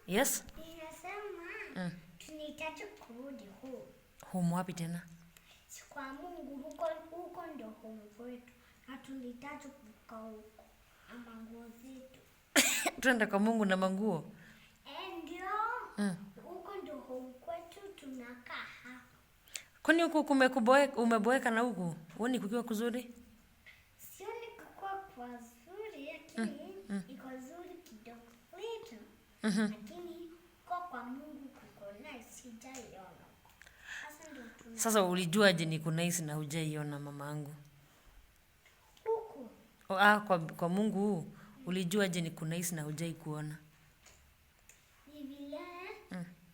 Yes? Ninasema tunahitaji kurudi home. Home wapi tena? Si kwa Mungu huko, huko ndio home kwetu. Na tunahitaji kukaa huko na manguo zetu. Twende kwa Mungu na manguo. Eh, ndio. Huko ndio home kwetu tunakaa hapa. Kwani huku umeboeka na huku? Huoni kukiwa kuzuri? Sioni kukua kwa zuri lakini iko zuri kidogo little. Lakini kwa Mungu kuko nice, sijaiona. Sasa ndio tuna Sasa ulijuaje ni kunaice na hujaiona mamangu? huku. Oh, ah, kwa Mungu huu ulijuaje ni kunaice na hujai kuona? Ni vile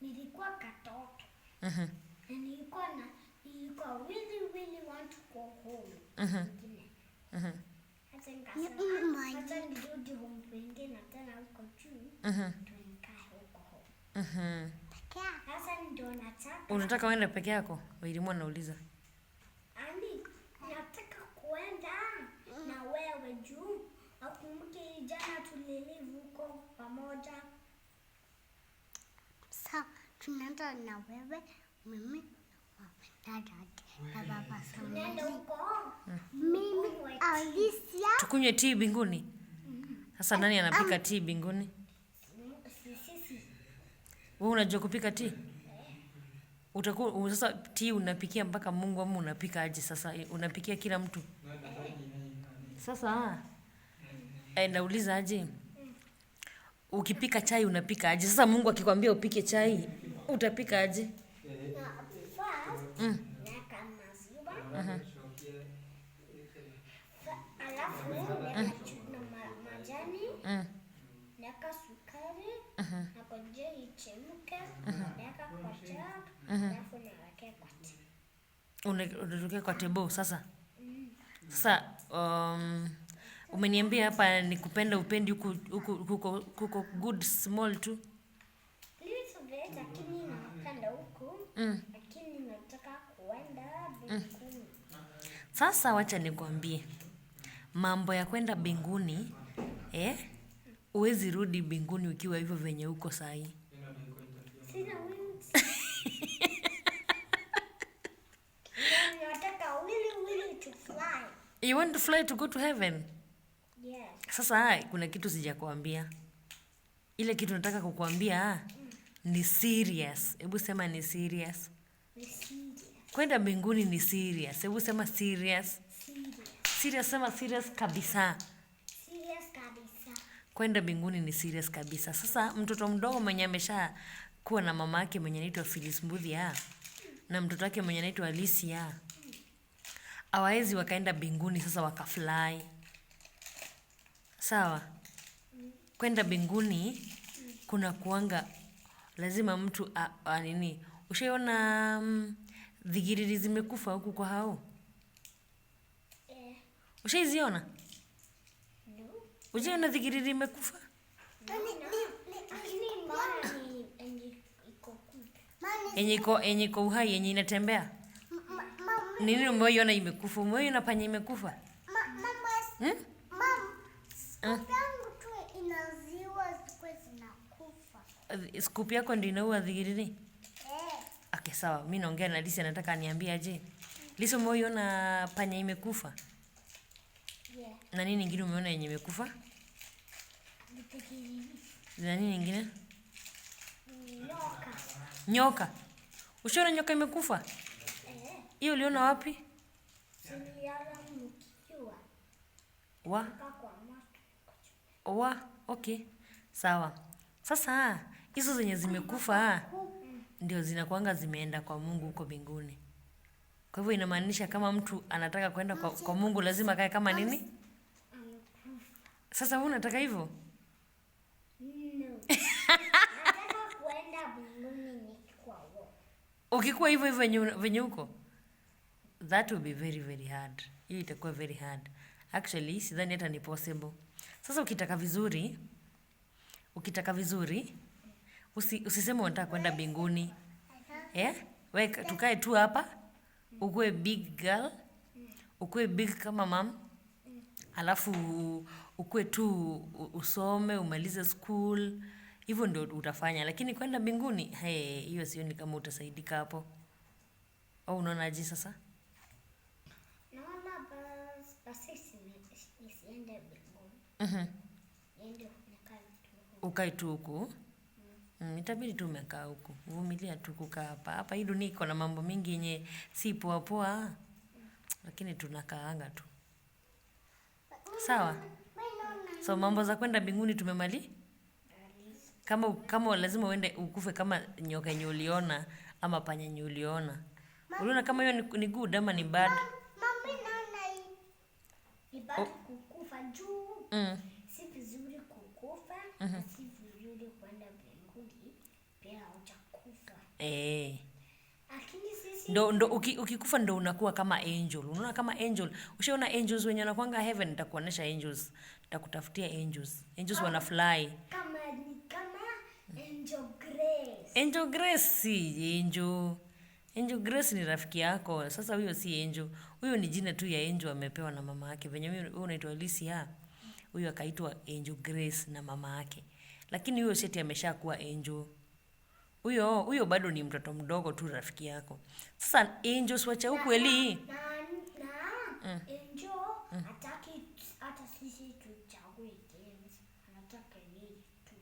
nilikuwa katoto. Na nilikuwa really really want to go home. Ingine. Hata nikasema, "Ah, acha nirudi home pengine tena huko juu. Ndio nikae huko home." Sasa ndio nataka Unataka uende peke yako? Wairimu anauliza. Ani, nataka kuenda na wewe juu. Akumbuke jana tulilive huko pamoja. Sawa, tunaenda na wewe, mimi na dad na baba Tunaenda Samuel. huko. Mimi Alicia. Tukunywe tea mbinguni? Sasa nani anapika tea mbinguni? Sisi. Wewe unajua kupika tea? Utakuwa sasa tea unapikia mpaka Mungu ama unapika aje sasa? Unapikia kila mtu? Sasa nauliza aje? Ukipika chai unapika aje? Sasa Mungu akikwambia upike chai, utapika aje? Na first naweka maziwa. Alafu naweka na majani. Naweka sukari. Nangojea ichemke. Naweka kwa jug. Alafu nawekea kwa tea. Unatokea kwa table sasa. Sasa umeniambia hapa ni kupenda upendi huku huku kuko good small tu. Little bit, lakini napenda huku. Lakini nataka kuenda mbinguni. Sasa wacha nikwambie. Mambo ya kwenda mbinguni, huwezi rudi mbinguni ukiwa hivyo venye uko sahi. Sina wings. Nataka really really to fly. You want to fly to go to heaven? Yes. Sasa kuna kitu sijakwambia. Ile kitu nataka kukwambia ni serious. Hebu sema ni serious. Ni serious. Kwenda mbinguni ni serious. Hebu sema serious. Serious. Serious, sema serious kabisa. Serious kabisa. Kwenda mbinguni ni serious kabisa. Sasa mtoto mdogo mwenye amesha kuwa na mama yake mwenye anaitwa Phyllis Mbuthia na mtoto wake mwenye anaitwa Alicia hawaezi wakaenda mbinguni sasa wakafly. Sawa? Kwenda mbinguni kuna kuanga lazima mtu nini? Ushaiona dhigiriri zimekufa huku kwa hao? Eh, Ushaiziona? no. Ushaiona dhigiriri imekufa? Lakini mbona ni yenye iko good? Yenye iko uhai, yenye inatembea. Nini umeiona imekufa? Umeiona panya imekufa? Mama, scoop yangu tu inaziwa zikuwe zinakufa. Scoop yako ndio inaua dhigiriri? Eh. Okay, sawa. Mimi naongea na Lisa, nataka aniambie aje. Lisa, umeiona panya imekufa? Yeah. Na nini nyingine umeona yenye imekufa? Dhigiriri. Na nini nyingine? Nyoka. Nyoka. Ushaona nyoka imekufa? Eh. Hiyo uliona wapi? Siliona mkiwa. Wa? Kwa moto. Wa, okay. Sawa. Sasa hizo zenye zimekufa ndio zinakuanga zimeenda kwa Mungu huko mbinguni. Kwa hivyo inamaanisha kama mtu anataka kwenda kwa Mungu lazima akae kama nini? Sasa wewe unataka hivyo? No. Nataka kuenda mbinguni nikiwa wote. Ukikuwa hivyo hivyo venye uko, that will be very very hard. Hiyo itakuwa very hard. Actually, sidhani hata ni possible. Sasa ukitaka vizuri, usiseme unataka kwenda mbinguni. We tukae tu hapa, ukuwe big girl, ukuwe big kama mam. Alafu ukuwe tu usome, umalize school, Hivyo ndio utafanya, lakini kwenda mbinguni, hey, hiyo sioni kama utasaidika hapo. Au unaonaje sasa? Naona basi nisiende mbinguni. Niende nikae tu huku. Ukae tu huku. Itabidi tu umekaa huku. Vumilia tu kukaa hapa. Hapa hii dunia iko na mambo mingi yenye si poa poa. Lakini tunakaanga tu. Sawa? So mambo za kwenda mbinguni tumemali? Kama lazima uende ukufe kama nyoka yenye uliona ama panya yenye uliona. Uliona kama hiyo ni good ama ni bad? Mami, naona hii. Ni bado kukufa juu. Si vizuri kukufa, na si vizuri kwenda mbinguni pia hujakufa. Lakini sisi Ndo ukikufa ndo unakuwa kama angel. Unaona kama angel. Ushaona angels wenye wanakuanga heaven? Nitakuonesha angels. Nitakutafutia angels. Angels wana fly. Kama ni kama Angel Grace. Angel Grace si angel. Angel Grace ni rafiki yako. Sasa huyo si angel. Huyo ni jina tu ya angel amepewa na mama yake. Venye wewe unaitwa Alicia, huyo akaitwa Angel Grace na mama yake. Lakini huyo seti ameshakuwa angel. Huyo bado ni mtoto mdogo tu rafiki yako. Sasa angels wacha huku Eli. Na Angel hataki hata sisi tuchague games. Anataka yeye tu.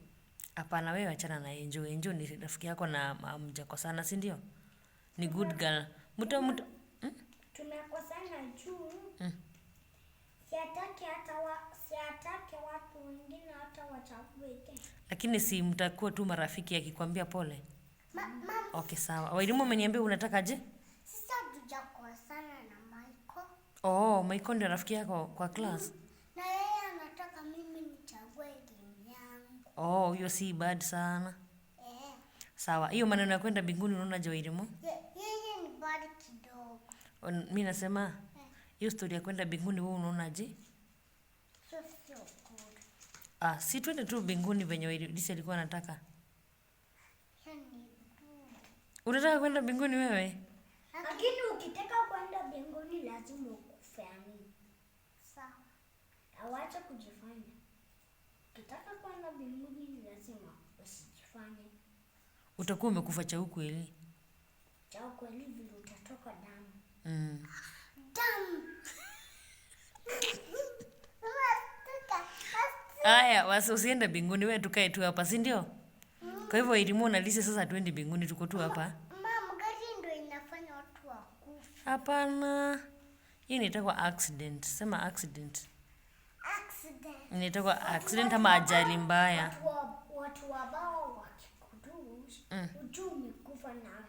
Hapana, wewe achana na Angel. Angel ni rafiki yako na hamjakosana, si ndio? Ni good girl. Mtu Tumekosana juu. Siataki hata siataki watu wengine hata wachague games. Lakini si mtakuwa tu marafiki akikwambia pole? Mama, Okay, sawa. Wairimu ameniambia unataka je? sisi hatujakosana na Michael. Oh, Michael ndio rafiki yako kwa class. Na yeye anataka mimi nichague game yangu. Oh, hiyo si bad sana. Sawa. Hiyo maneno ya kwenda mbinguni unaona je Wairimu? Yeye ni bad kidogo. Mimi nasema hiyo story ya kwenda mbinguni wewe unaona je? Sio good. Ah, si twende tu mbinguni venye Wairimu alikuwa anataka. Hiyo ni good. Unataka kwenda mbinguni wewe? Lakini ukitaka kwenda mbinguni lazima ukufe yani. Sawa. Awache kujifanya. Ukitaka kwenda mbinguni lazima usijifanye. Utakuwa umekufa cha ukweli. Cha ukweli vile utatoka damu. Damu. Aya, wasi usiende mbinguni wewe, tukae tu hapa, si ndio? Kwa hivyo Wairimu na Lisa sasa tuende mbinguni, tuko tu hapa. Mama, gari ndio inafanya watu wakufe. Hapana. Hiyo inaitwa accident. Sema accident. Accident. Inaitwa accident ama ajali mbaya. Watu ambao wakikudush, ujue umekufa na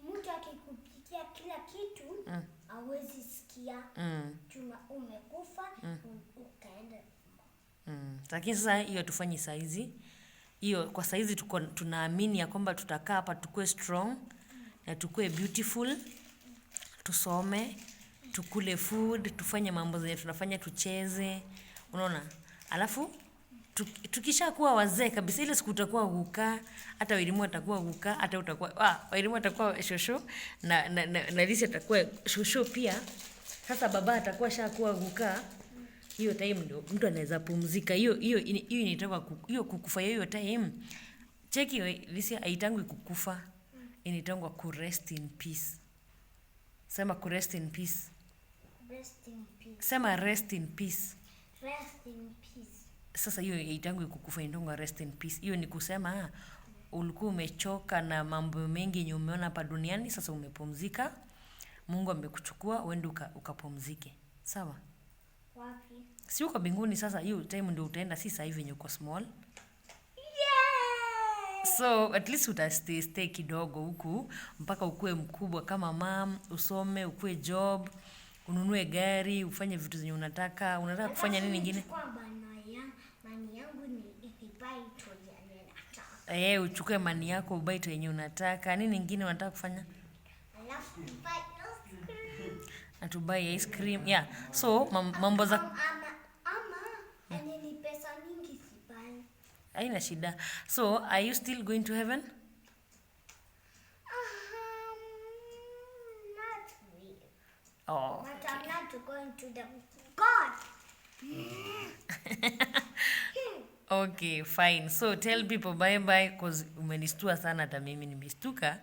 mtu akikupikia kila kitu hawezi sikia. Juma umekufa ukaenda. Lakini sasa hiyo hatufanyi saizi. Hiyo kwa saizi tunaamini ya kwamba tutakaa hapa tukue strong na tukue beautiful, tusome, tukule food, tufanye mambo zenye tunafanya, tucheze. Unaona? Alafu tukishakuwa wazee kabisa, ile siku utakuwa guka, hata Wairimu atakuwa guka, hata utakuwa, Wairimu atakuwa shosho na Lisa atakuwa shosho pia. Sasa baba atakuwa shakuwa guka. Hiyo time ndio mtu anaweza pumzika. Hiyo inaitwa hiyo kukufa hiyo time. Cheki Lisa haitangwi kukufa. Inaitangwa ku rest in peace. Sema ku rest in peace. Rest in peace. Sema rest in peace. Rest in peace. Sasa hiyo haitangwi kukufa, inaitangwa rest in peace. Hiyo ni kusema ulikuwa umechoka na mambo mengi yenye umeona hapa duniani, sasa umepumzika. Mungu amekuchukua uende ukapumzike. Sawa? Wapi? Si uko mbinguni sasa, hiyo time ndio utaenda, si sasa hivi yenye uko small. Yeah! So at least uta stay kidogo huku mpaka ukue mkubwa kama mam, usome, ukue job, ununue gari, ufanye vitu zenye unataka. Unataka kufanya nini nyingine? Mani yangu ni ibai tu yenye nataka. Uchukue mani yako ubai tu yenye unataka. Nini nyingine unataka kufanya? Alafu buy ice cream. Na to buy ice cream. Yeah. So mambo za Ama ni pesa mingi sibai. Haina shida. So are you still going to heaven? Not really. Oh. But I'm not going to the God. Okay, fine. So tell people bye bye cause umenistua sana, hata mimi nimestuka.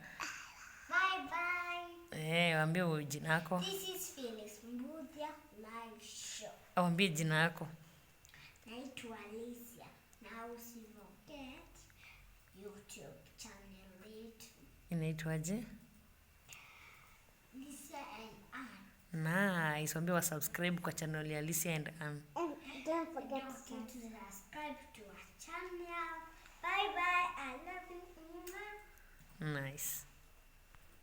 Bye bye. Eh, waambie jina yako. This is Felix Mbuthia live show. Waambie jina yako. Naitwa Alicia. Na usiforget YouTube channel yetu. Inaitwaje? Alicia and Ann. Nice. Waambie wa subscribe kwa channel ya Alicia and Ann. And don't forget Don't to forget to subscribe to our channel. Bye bye. I love you. Mwah. Nice.